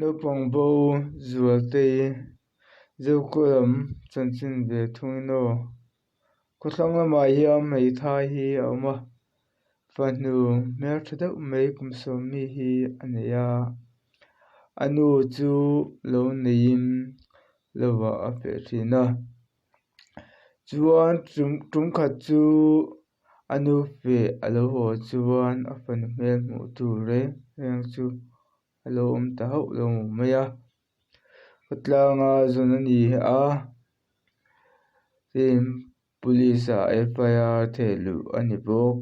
Naupang bo Zualtei Zokaw lam chanchin ve thungin aw. Khawthlang lamah hian hmeithai hi a awm a, fanu hmeltha deuh mai kum sawm mi hi a nei a, a nu chu lo neiin lovah a feh thin a, chuan tum khat chu a nu feh a lo haw chuan a fanu hmel hmuh tur reng reng chu a lo awm ta hauh lo mai a. Khawtlanga zawn a ni a tin police ah FIR theh luh a ni bawk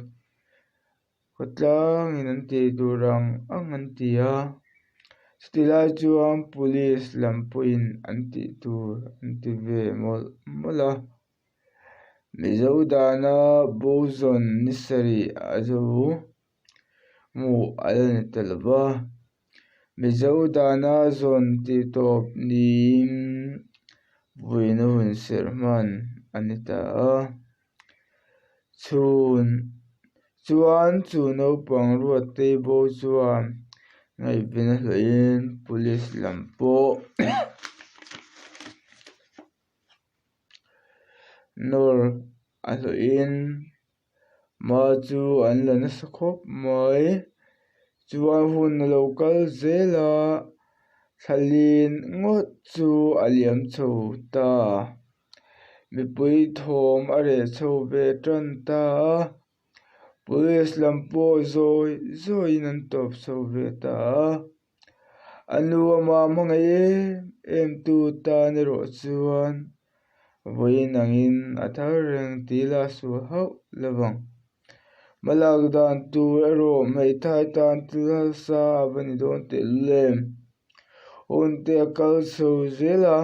khawtlangin an tih tur ang ang an ti a chuti lai chuan police lam pawhin an tih tur an ti ve mawlh mawlh a mizo dana bo zawn ni sarih a zo hmuh a la ni ta lo va. Mizo dana zawn tih tawp niin vuina hun serh hman a ni ta a. Chhun chuan chu naupang Ruattei bo chuan ngaihven a hlawhin police lam pawh nawr a hlawhin Ma chu an la nasa khawp mai. Chuan hun a lo kal zel a, thlalin ngawt chu a liam chho ta. Mipui thawm a reh chho ve tan ta a, police lam pawh zawi zawiin an tawp chho ve ta a. A nu ama hmangaih em em tu tan erawh chuan vawiin angin a thar reng tih la sual hauh lo vang. Hmalak dan tur erawh hmeithai tan thil harsa a va ni dawn tehlul em? Hun te a kal chho zel a,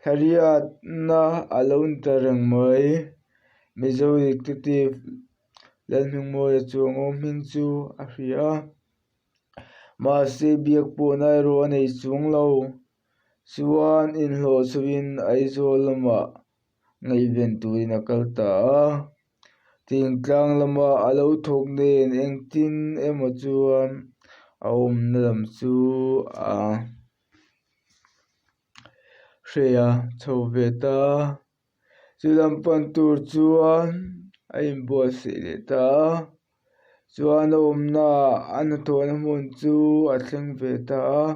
thariatna a lo ni ta reng mai. Mizo Detective Lalhmingmawia chuan aw hming chu a hria a. Mahse biak pawhna erawh a nei chuang lo. Chuan inhlawh chhoin Aizawl lamah ngaihven turin a kal ta a. Thingtlang lama a lo thawk nen engtin emaw chuan a awmna lam chu a hre a chho ve ta a. Chu lam pan tur chuan a inbuatsaih leh ta a. Chuan a awmna a hnathawhna hmun chu a thleng ve ta a,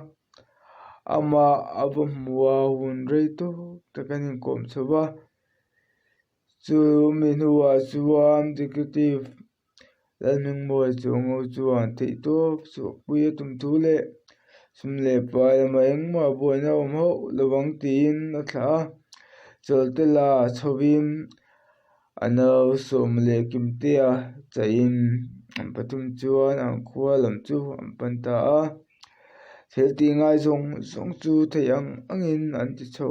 amah a va hmu a hun rei tawk tak an inkawm chho va, chu mi hnuah chuan detective Lalhmingmawia Chuango chuan theihtawp chhuahpui a tum thu leh sum leh pai lamah engmah buaina a awm hauh lo ang tiin a thlah a, chawlhte la chhovin A nau sawm leh Kimtea chaihin an pathum chuan an khua lam chu an pan ta a, thil tih ngai zawng zawng chu theih ang angin an ti chho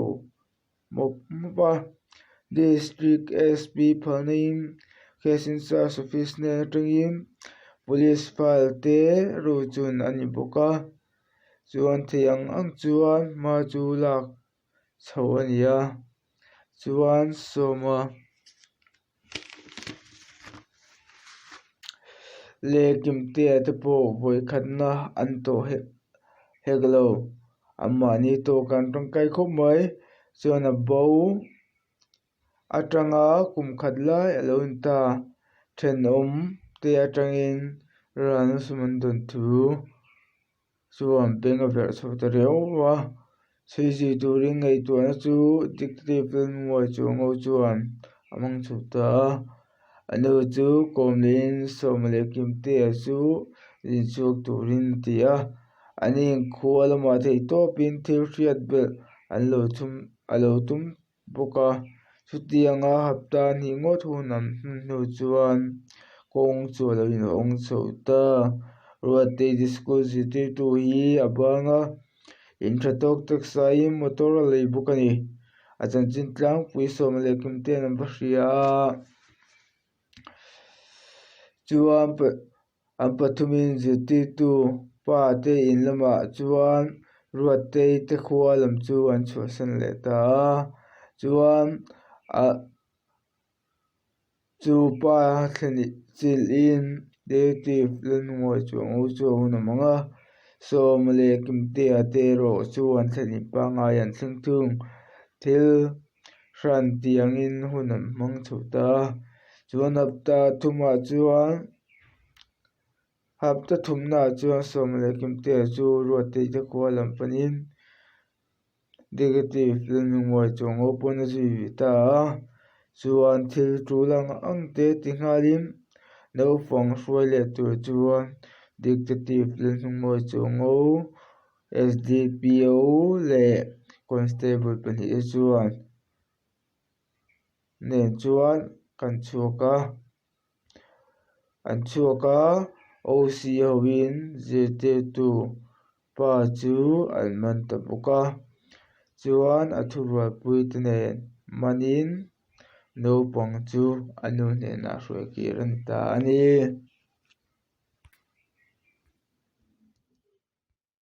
mawp mawp a. District SP phalnain Case in Charge Office hnen atangin Police file te ru chun a ni bawk a, chuan theih ang ang chuan hma chu lak chho a ni a. Chuan sawma leh Kimtea te pawh vawikhatna an tawh hek hek lo. Anmahni tawk an tawngkai khawp mai. Chuan a bo atanga kum khat lai a lo in ta. Thenawm te atangin ralna sum an dawn thu. Chuan beng a verh chho ta riau a, chhui zui turin ngaihtuahna chu Detective Lalmuai Chuango chuan a hmang chho ta a. A nu chu kawm lehin Sawma leh Kimtea chu zin chhuak turin a ti a, an inkhua lamah theihtawpin thil hriat belh an lo thum a lo tum bawk a, chutianga hapta hnih ngawt hun an hman hnu chuan kawng chu a lo inhawng chho ta. Ruattei school zirtirtu hi a bang a, in tha tawk tak saiin motor a lei bawk a ni. A chanchin tlangpui sawm leh kum ten an va hria a, chuan An pathumin zirtirtu pa te in lamah chuan Ruattei te khua lam chu an chhuahsan leh ta a, chuan ah chu pa thlen chilhin detective Lalnungawi chuang u chu a hun awm ang a. Sawma leh Kimtea te erawh chuan thlenin pangngai an thleng thung. Thil hran tiangin hun an hmang chho ta a. Chuan hapta thumah chuan hapta thumnaah chuan Sawma leh Kimtea chu Ruatei te khua lam panin Negative Lalnungawi chu a ngo pawn a zui ve ta a, chuan thil tul ang ang te ti nghalin naupang hruai leh tur chuan Dictative Lalnungawi chu a ngo SDPO leh Constable pahnihte chuan nen chuan kan chhuak a. An chhuak a, OC hoin zirtirtu pa chu an man ta bawk a, chuan a thurualpui te nen manin naupang chu a nu hnenah hruai kir a ni ta a ni.